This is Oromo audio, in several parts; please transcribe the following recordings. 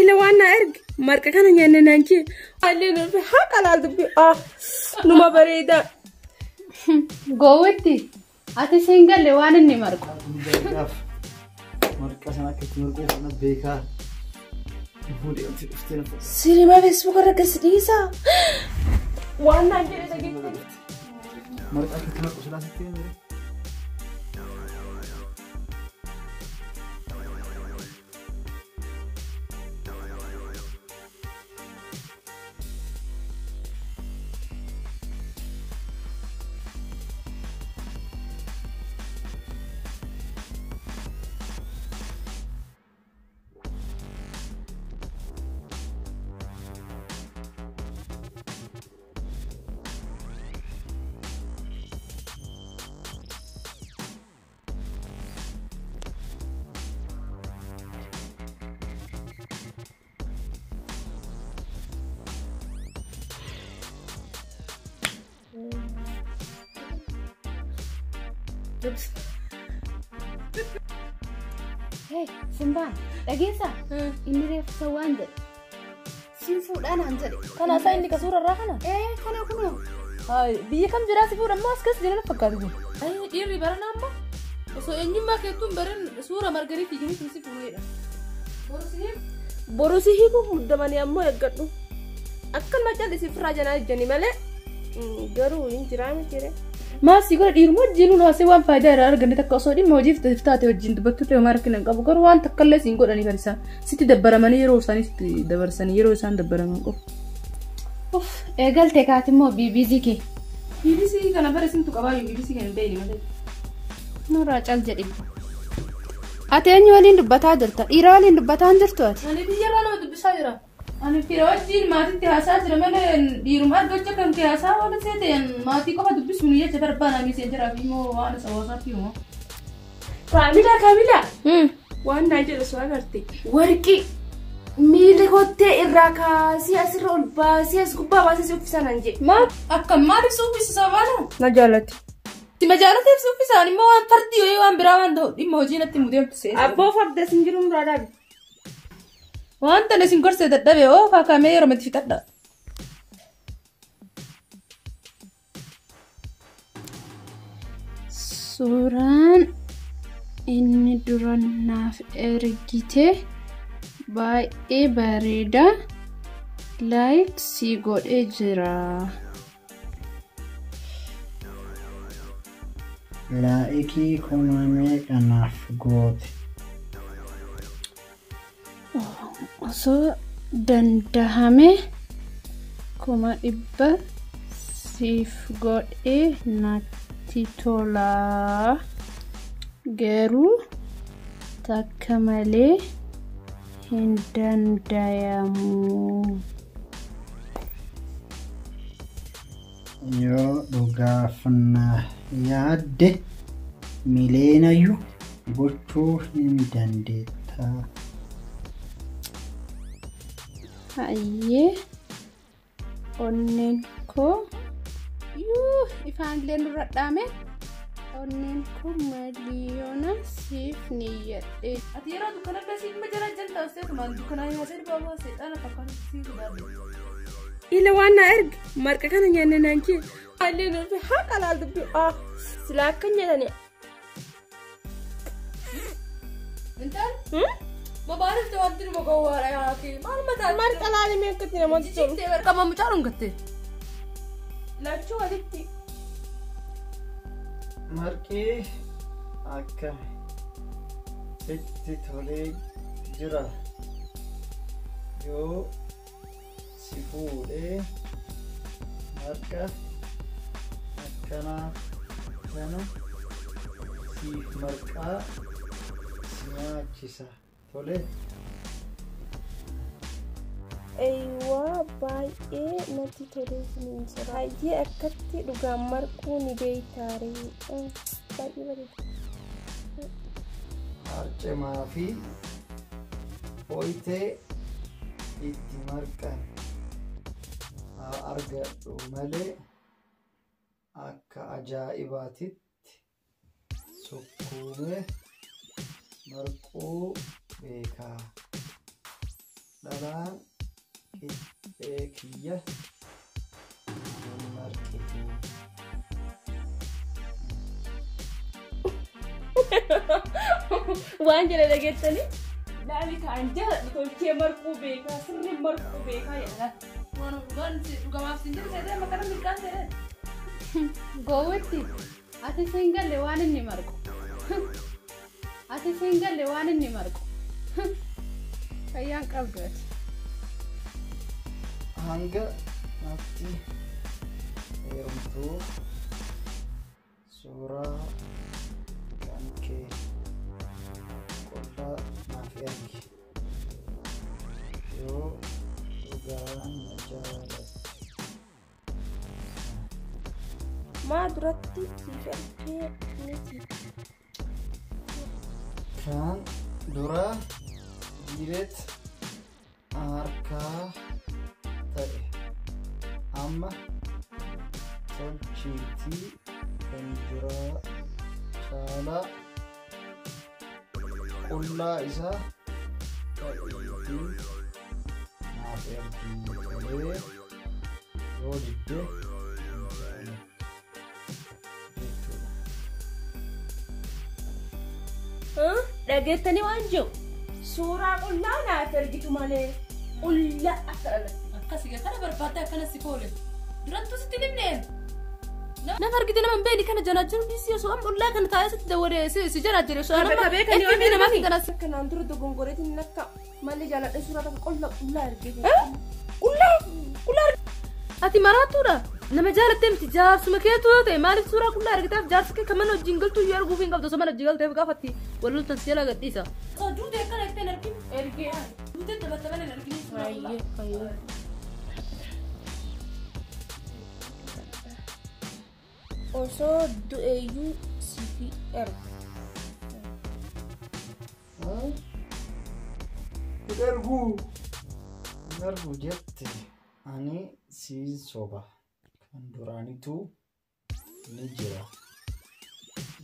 Ila waan na erge marqa kana nyaanne naan jee. Allee nuuf haqa laal dubbi ah numa bareeda. Gowwitti ati siin galle waan inni marqu. Marqa sana akka itti marquu kana beekaa. Fuudhee wanti dhuftee na fuudhe. Sirima Facebook irra gasi dhiisaa. Waan naan jedhe dhageette. Marqa akka itti marqu silaa sitti himee. Hei, Simbaan, dhageessaa? Inni reeffa isa waan jedhe. Siin fuudhaa naan jedhe. Kana isaa inni ka suura irraa kana? Ee, kana kunoo. Hayi, biyya kam jiraa si fuudha ammoo as keessa jira na fakkaatu kun. Ayi, dhiirri barana amma osoo eenyummaa keettuu hin barin suura margarii fiiganii si fuudhu jedha. Boru si hiiku. Boru si hiikuuf muddamanii ammoo eeggadhu. Akkanuma callisii ofirraa janaa ejjanii malee garuu hin jiraa miti ree. Maal sii godha dhiiruma wajjin nuun haasee waan faayidaa irraa arganne takka osoo dhimma hojiif taate wajjin dubbattu illee homaa rakkina hin qabu garuu waan takka illee siin godhanii kan isaan sitti dabbaramanii yeroo isaanii sitti dabarsanii yeroo isaan dabbaraman qofa. Uff eegalte kaati immoo BBC kee. BBC kana bara isintu qabaayyuu BBC kana hin beekne malee. Nurraa cal jedhi. Ati eenyu waliin dubbataa jirta? Dhiira waliin dubbataa hin jirtu ati? Ani biyyarraa nama dubbisaa jira. Ani fira wajjin maatitti haasaa jira malee dhiiruma argacha kan kee haasaa waan seete maatii qofa dubbisuun jecha barbaada miiseenjaraa fi immoo waan isa WhatsApp immoo. Kaamilaa kaamilaa. Waan naa jedhu soo agarte. Warqii miila kottee irraa kaasee asirra ol baasee as gubbaa baasee si uffisa naan jedhe. Maal akka maaliif si uffisa sabaana? Na jaalatti. Si majaalateef si uffisaan immoo waan fardii wayii waan biraa waan ta'u dhimma hojii natti mudeemtu seete. Abboo farda sin jiru muraa dhaabi. Waan tana isin gorsee dadhabe oo kaakamee yeroo itti fixadha. Suuraan inni dura naaf ergite baay'ee bareeda. Like si godhee jira. Laa'ikii kuma meeqa naaf goote? Osoo dandahame 100,000 siif godhee natti tola. Garuu takka malee hin dandayamu. Yoo dhugaaf na yaadde mileenayyu gochuu hin dandeetta. Hayyee onneen koo yuu ifaanillee nurra dhaame onneen koo miliyoona siif niyyadhe. Ati yeroo dukkanallee siif ma jala jalta usteetumaan dukkanaa haasee dhibaabaa seexaana fakkaatu siif ilaalu. Ila waan naa erge marqa kana nyaanne naan jee. Allee nuuf haqa laal dubbi ah silaa akka nyaatani. Intal? Mabaarif ta'e wanti numa gowwaadha yaa kee maal mataa Marqa laali mee akkatti namatti tolu. Jijjiirtee marqa ma mucaa dhungatte. Lachuu walitti. Marqii akkami sitti tolee jira yoo si fuudhee marqa akkanaa kana siif marqaa si nyaachisa tole. Eywaa baay'ee natti tolee isiniin jira. Baay'ee akkatti dhugaan marquu ni beeytaaree. Baay'ee bareeda. Harcimaa fi hoytee itti marqan haa argadhu malee akka ajaa'ibaatitti sukkuumee marquu beeka. Dhalaan qixxee kiyya hin marqitu. Waan jedhe dhageettanii laali kaan jala tolchee marquu beekaa sirni marquu beekaa jedha. Waan dhugaan dhugamaaf siin jedhu seetee makara mirqaan seetee. Gowwitti ati siin galle waan inni marqu. Ati siin galle waan inni marqu. Fayyaan qabdu ati. Hanga natti heerumtuu suuraa kan kee qullaa naaf ergi. Yoo dhugaan na jaalatte. Maa duratti siif ergee miti. Kan dura diireet harkaa ta'e amma tolchiitii kan duraa caalaa qullaa isaa ta'eetii naaf ergi malee yoo didde hin jaalattu jechuudha. Dhageettanii waan jiru suuraa qullaa naaf ergitu malee qullaa akka dhalatti. Akkasii kana barbaadde akkana si koole. Durattuu sitti himneen. Nama argite nama hin beekne kana janaa jiru dhiisii osoo amma qullaa kana taa'ee sitti dawwalee si janaa jiru osoo nama FB namaaf hin galas. Kanaan dura dogongoreetiin akka malee jaaladhe suuraa takka qullaa qullaa ergite. Qullaa qullaa ati maraatuudha. Nama jaalattee miti jaarsuma keetu yoo ta'e maaliif suuraa qullaa argitaaf jaarsa kee kan mana wajjin galtu iyyuu arguuf hin qabdu osoo mana wajjin galteef gaafatti wal loltan si jala gadhiisa. Osoo duute akkana jettee hin arginu. Ergee. Duutee taphatta malee hin arginu suuraa qullaa. Fayyee. Osoo du'eeyyuu siif erga. Hin erguu. Hin ergu jette ani siin soba. Kan duraanitu ni jira.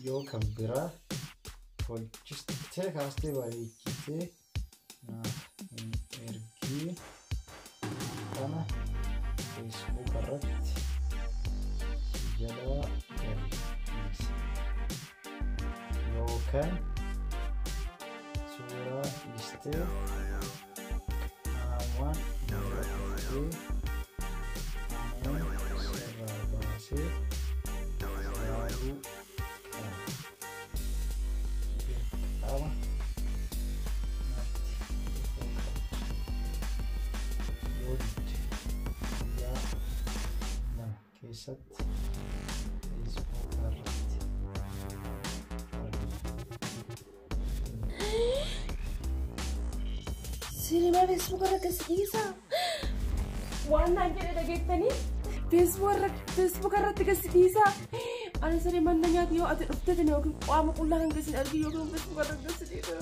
Yoo kan biraa tolchistee kaastee bareechitee naaf hin ergii kana Facebook irratti si jalaa gadi dhiisa. Yookaan suuraa dhiistee qaamaan mul'attee anuu sirraa baasee ilaaluu qaba. Dirqama natti dhufuu qabdi. Yoo didde guyyaa 2 keessatti Facebook irratti argina. Sirima Facebook irra gadi dhiisa. Waan naan jedhe dhageettanii Facebook irratti gadi dhiisa. Ani siree mana nyaata yoo ati dhuftee tani yookiin qaama qullaa kan gadi argi yookiin Facebook irra gadi dhiisa.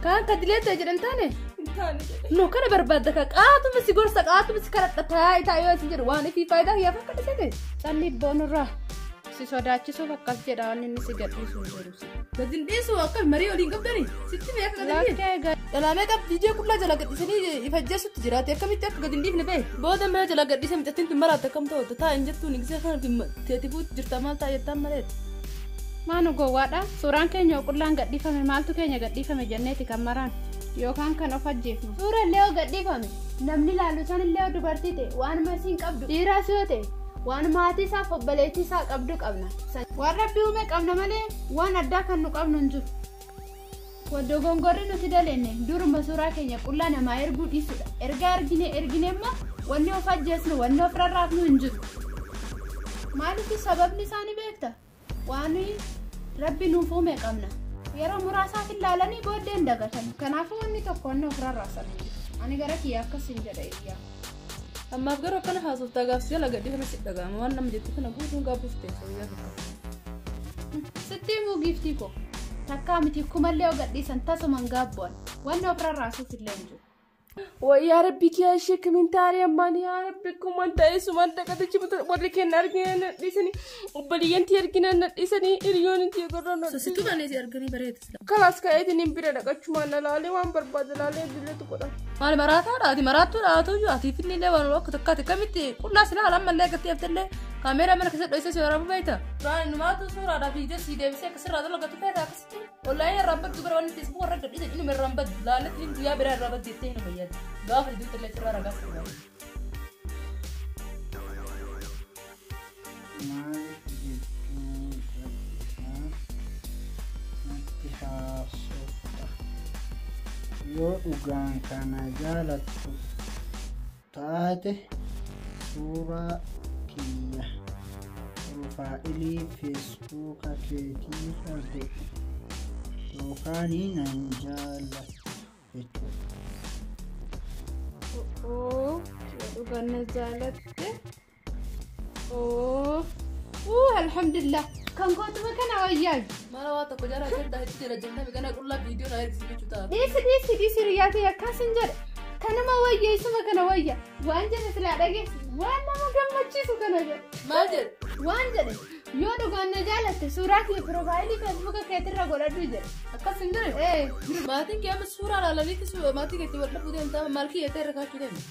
Kaan kadilee ta'e jedhan taane. Hin taane jedhe. No kana barbaadda ka qaatuma si gorsa qaatuma si kadhadha taa'ee taa'ee yoo isin jedhu waan ifii faayidaa kiyyaaf akka dhisate. Calli boonurraa si sodaachisuuf akkas jedha waan inni si gadhiisu hin jiru si. Gadi hin dhiisu akka marii waliin qabdani sitti mee akka gadi hin dhiifne. Lakkee egaa Dhalaamee qab viidiyoo qullaa jala gadhiisanii ifajjeessutti jiraate akkamitti akka gadi hin dhiifne bee. Booda mee jala gadhiisee mucattiin tun maraatte akkam ta'u taa'e hin jettuun gisee kana teetifuu jirta maal ta'a jettaan malee. Maanu gowwaadha. Suuraan keenya qullaan gadhiifame maaltu keenya gadhiifame jenneeti kan maraan yookaan kan of ajjeefnu. Suura illee yoo gadhiifame namni laalu san illee yoo dubartii ta'e waan masiin qabdu dhiiraas yoo ta'e waan maatii isaaf obboleettii isaa qabdu qabna. Waan rabbi uume qabna malee waan addaa kan nu qabnu hin jiru. Dogongorri nuti dalenne duruma suuraa keenya qullaa namaa erguu dhiisudha. Ergaa ergine ergine immoo wanni of ajjeesnu wanni of rarraafnu hin jiru. Maaliif sababni isaanii beekta? Waan rabbi nuuf uume qabna. Yeroo muraasaaf ilaalanii booddee hin dagatan. Kanaafuu wanni tokko wanni of rarraasan hin jiru. Ani gara kiyya akkas hin jedha iyyaa. Ammaaf garuu akkana haasoftaa gaafsi jala gadhiifame si dhaga'ama waan nama jettu kana guutuun gaabbuuf ta'e soyyaa fakkaata. Sitti himuu giiftii koo. Takkaa miti kumallee yoo gadhiisan tasuma hin gaabbu'an. Wanni of rarraasuuf illee hin jiru. Yaa Rabbi kiyya ishee kamiin taaree ammaan yaa Rabbi kumaan ta'ee sumaan dhaqatichi warri kenna argina na dhiisanii obboleeyyantii argina na dhiisanii hiriyoonni tiyya gorra na Sosituu kan si arganii bareeda sila. Kalaas ka'eetiin hin bira dhaqachumaan na laalee waan barbaade laalee dileetu godha. Maali maraataadha ati maraattuudha haa ta'u ati finni illee waan akka tokkaati kamitti qullaa silaa lammallee gatti haftellee kaameeraa mana keessa dho'isee si waraabuu beekta. Suuraan innumaatu suuraadhaa fiidee si deebisee akkasirraa dalagatu feeta akkasitti wallaayii irraan baddu gara wanni feesbuuk irra gadhiisan inuma irraan baddu laalatti guyyaa biraa irraa baddu jettee hin fayyadu. Gaafa iddoo illee sirraa ragaa si dhugaa. Maaliif jechuun callisaa natti haasofta? Yoo dhugaan kana jaalattu taate suuraa kiyya piroofaayilii feesbuuka keetiirra godhi yookaan nan jaallattu jechuudha. Oo, dhugaan na jaalatte. Oo, alhamdulillah. Kan kootuma kana wayyaa. Mala waa tokko jala jirta hedduu jala jennaan gana qullaa viidiyoo na ergisiif jechuu ta'a. Dhiisi dhiisi dhiisi hiriyaa ta'e akkas hin jedhe. Kanuma wayya isuma kana wayya. Waan jedhe silaa dhageessi. Waan nama gammachiisu kana jedhe. Maal jedhe? Waan jedhe yoo dhugaan na jaalatte suuraa kiyya piroofaayilii feesbuuka keetirra godhadhu jedhe. Akkas hin jedhe? Ee. Maatiin kee amma suuraa ilaalaniitti maatii keetti wal dhabuu deemtaa maal kiyya ta'e irra kaachuu deemta.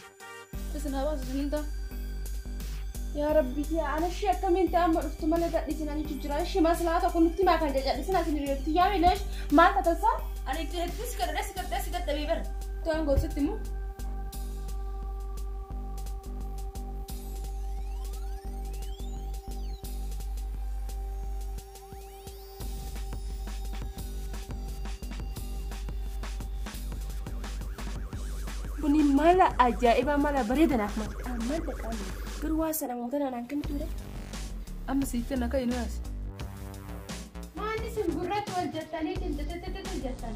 Isin haa baasu isin hin ta'a. Yaa Rabbi yaa ana ishee akkamiin ta'e amma dhuftu malee gadhiisin ani jira ishee maslaa tokko nutti maa kan jajadhisin asin hiriyooti yaa mileesh maal tatasaa? Ani hedduu si kadhadhee si kadhadhee si dadhabee bara. Tu'aan goositti immoo. Kuni mala ajaa'ibaa mala bareedanaaf malte ammaan dhaqaame garuu waa sana namoota naan kan ture. Amma siitti na ka'e nu yaasi. Maali isin gurratti wal jettaniitiin titititi jettan?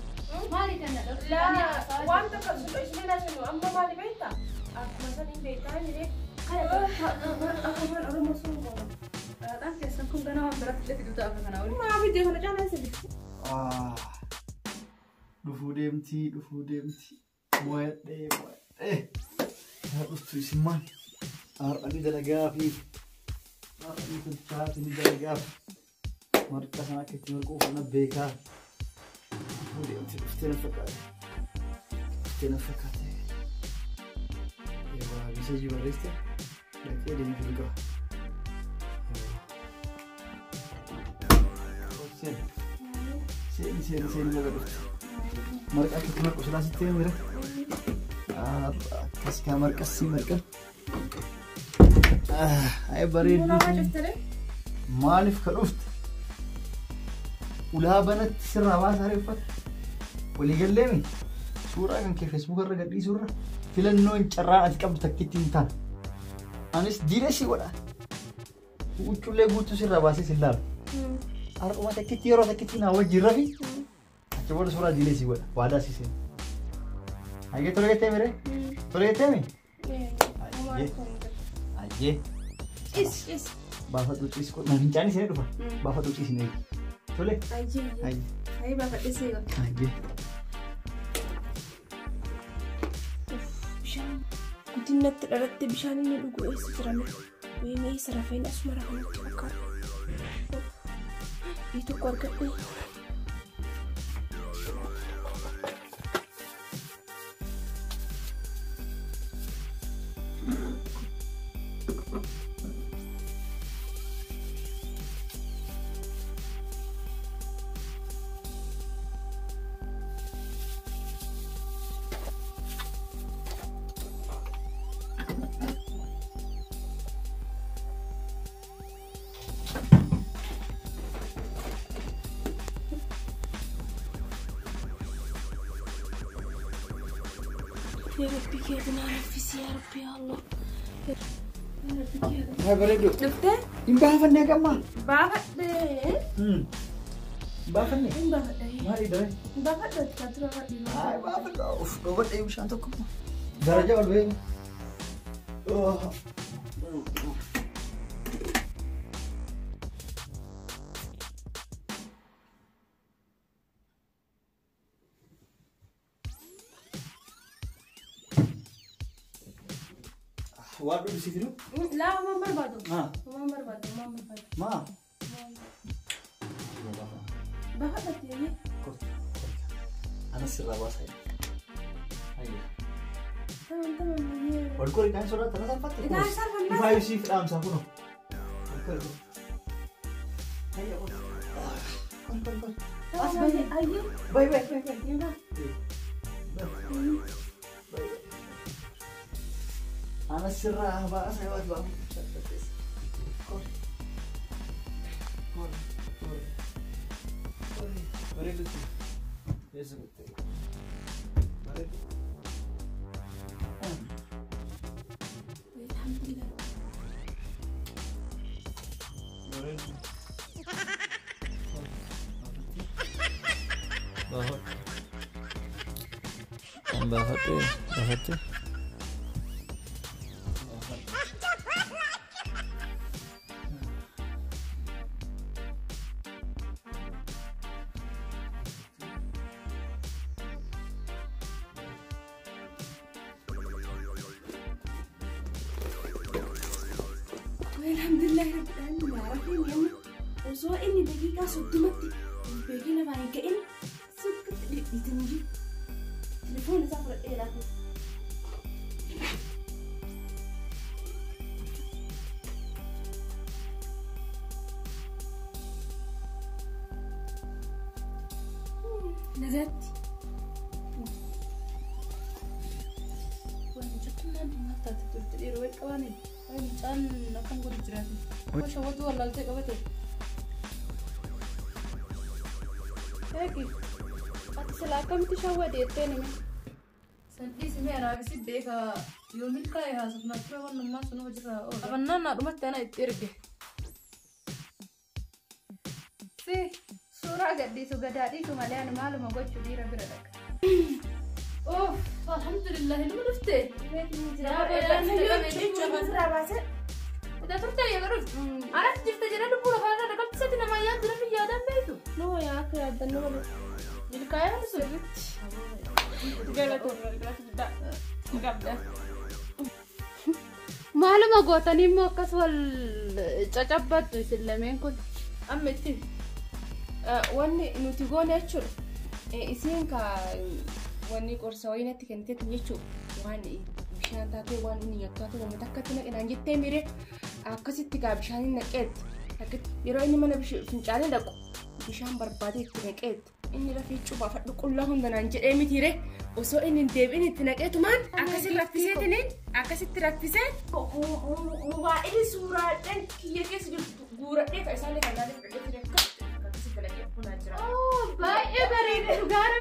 Maali kana Laa waan tokko sun ishee laasanu amma maali beektaa? Akkuma san hin beektaa jiree kana afaan Oromoo sun goona. Dhaataan keessan kun gana waan biratti illee fiduu ta'a kana waliin. Maa fidee kana caalaa isa bitu. Dhufuu deemti dhufuu deemti. Mo'adhee mo'adhee. Yaa dhuftu isin maal? Har'a ni dalagaa fi har'a ni tolchaa fi ni dalagaa fi marqa sana akka itti marquu kana beekaa. Dhufuu deemti dhuftee na fakkaate. Dhuftee na fakkaate. Eewwa meeseejii barreessite dhaqee deemee qaba. Seeni seeni seeni seeni baga dhufte. Marqa akka itti marqu silaa sitti himira. Akkas kaa marqas si marqa. Ay bareedu. Maaliif ka dhufte? Ulaa banatti sirraa baasaa uffata. Walii galleemi suuraa kan kee feesbuuk irra gadhiisuu irra filannoon carraan ati qabdu takkitti hin taane. Anis diina si godha. Huccuullee guutuu sirraa baasee si ilaalu. Har'uma takkitti yeroo takkitti naa wajjin rafi. Achi booda suuraa diilee si godha. Waadaa si seena. Hayyee tole jettee miree? Tole jettee mi? Hayyee. Hayyee. Cis cis. Baafadhu cis godha. Fincaan isin dhufa. Baafadhu cis hin eegi. Tole? Hayyee. Hayyee. Hayyee baafadhe seega. Hayyee. Bishaan guddinatti dhalatte bishaan inni dhugu eessa jirame? Wayii eessa rafeen asuma rafanitti fakkaata. Ii tokko argadhe. Ya Rabbi kiyya nafisi ya Rabbi ya Allah. Ya Rabbi kiyya. Haa bareedu. Dhuftee? Hin baafannee gammaa? Baafadhee. Hin baafannee? Hin baafadhee. Maali daree? Hin baafadhee kan tura baafadhee. Haa baafadhu. Uff dhoobadhee bishaan tokko. Daraja ol beeku. Waan dhugu si fidu? Laa homaan barbaadu. Haa. Homaan barbaadu homaan barbaadu. Maa? Baafadhatti eeyyee. Kottu. Anas sirraa baasa. Hayya. Tamam tamam eeyyee. Wal kori kan sodaata na salphatte. Itaan salphannaa. Ifaa isiif dhaamsa kunoo. Wal kori. Hayya kottu. Kori kori kori. As bayi. Ayyee. Bayi bayi bayi bayi. Deemaa. Anas sirraa baasa yoo ati baafu salphattees. Kori. Kori kori. Kori. Bareedutti. Eessa kutte? Bareedu. Alhamdulillah. Bareedu. Baafadhu. Baafadhu. Baafadhu. Alhamdulillah rabbil alamin. Rafeen yemmuu osoo inni daqiiqaa 30tti beekee lafaa hin ka'in sukkatti dhidhiitanii jiru. Telefoon isaa fudhadhee laata. Nagaatti. Waan jettu naan maal taate turte dhiiroo wayii qabaanii. Wayi mucaan akkam godhu jiraate. Nama shawwatu wallaaltee qabate. Eegi. Ati silaa akkamitti shawwade jettee nime? San dhiisimee anaafis beeka yoo milkaa'e haasofnaa ture wannummaa sun hojiirra oola. Qabannaan naa dhumatti ana itti erge. Si suuraa gadhiisu gadaa dhiisu malee ani maaluma gochuu dhiira bira dhaqa. Uff alhamdulillah ilma dhufte. Sirraa baasee. Itti turte yoo dhufte. Anas jirte jedhee lubbuu lafaa irra dhaqabsiisatti nama yaaddu namni yaadaan beektu. Nama yaa akka yaaddannoo malee. Milkaa'ee sirriitti. Galatoomna galata guddaa qabda. Maaluma gootanii immoo akkas wal cacabbattu isin lameen kun. Amma itti wanni nuti goone jechuudha. Isiin ka wanni qorsa wayii natti kenniteetti jechuudha. Waan bishaan taatee waan inni nyaatu taatee uummata akkatti naqinaan jettee miire akkasitti gaa bishaan hin naqeetti. Yeroo inni mana fincaanii dhaqu bishaan barbaadee itti naqeetti. Inni rafee cubaafadhu qullaa hundanaan jedhee mitiire osoo inni hin deebiin itti naqeetumaan akkasitti raffiseetiniin akkasitti raffisee mobaayilii suuraadhaan kiyya keessa jirtu guuradhee kan isaallee kan laalee fudhadhee ture akkasitti akkasitti naqee bunaa jira. Baay'ee bareeda dhugaara.